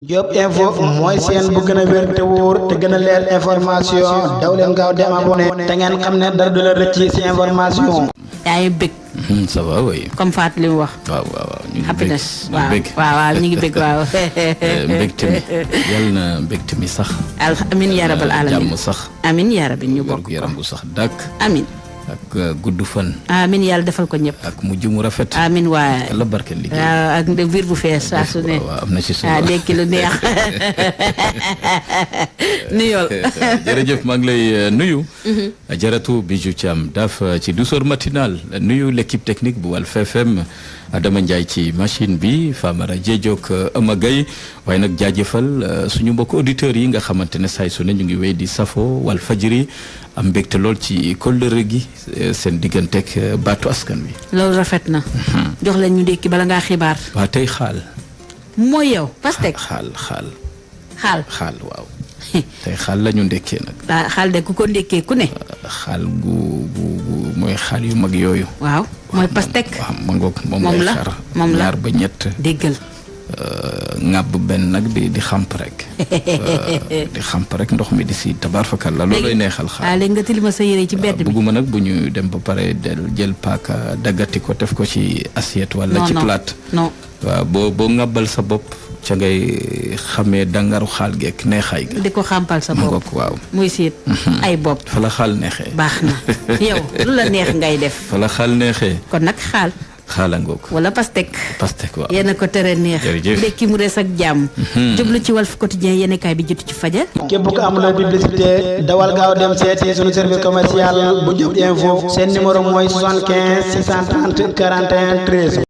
Diop info mooy seen bu gën a wér te wóor te gën a leer information daw leen gaaw dem abonné te ngeen xam ne dara du la rëcc ci information. yaa ngi bëgg. ça va oui. comme Fatou li mu wax. waaw waaw ñu ngi happiness bëgg waaw ñu ngi bëgg waaw. mbégte mi yàlla na mbégte mi sax. amiin yaa rabal alamin jàmm sax. amiin yaa rabbi ñu bokk yaram bu sax dàkk. amiin. ak gudd fan. amiin yàlla defal ko ñëpp. ak mujj mu rafet. amiin waaye. yàlla barkeel liggéey. ak biir bu fees saa su ne. waaw am na ci solo. ndekki lu neex. nuyool. jërëjëf maa ngi lay nuyu. Jaratu Bijou Thiam daf ci douceur matinale nuyu l'équipe technique bu Walf FM Adama Ndiaye ci machine bi Famara Diédiok Ama Gaye waaye nag jaajëfal suñu mbokk auditeurs yi nga xamante ne saay su ne ñu ngi wéy di safo Walfadjri am mbégte lool ci kóllëre gi seen digganteeg baatu askan wi. loolu rafet na. jox leen ñu ndékki bala ngaa xibaar. waa tey xaal. mooy yow pastèque xaal waaw. tey xaal la ñu ndekkee nag. xaal de ku ko ndekkee ku ne. xaal gu mooy xaal yu mag yooyu. waaw mooy pastèque. waaw ma ngoog moom lay xar moom la ñaar ba ñett. déggal. ŋàbb benn nag di xamp rek. di xamp rek ndox mi di si tabaarfakal la loolooy neexal xaal. léegi nga tilima sa yére ci mbedd bi. bugguma nag bu ñu dem ba pare jël paaka daggati ko def ko ci assiette wala ci plate. non waaw boo ŋàbbal sa bopp ca ngay xamee dangaru xaal geek neexaay ga. di ko xàmpal sa bopp waaw. muy siit ay bopp. fa la xaal neexee. baax na yow lu la neex ngay def. fa la xaal neexee. kon nag xaal. xaalangook wala pastèque. waaw yéen a ko tere neex. jërëjëf ndekki mu des ak jàmm. jublu ci Walf Quotidien yéen kaay bi jotu ci fajar. képp ku amuloo publicité dawal gaaw dem seeti sunu service commercial bu Diop info seen numéro mooy 75 630 41 13.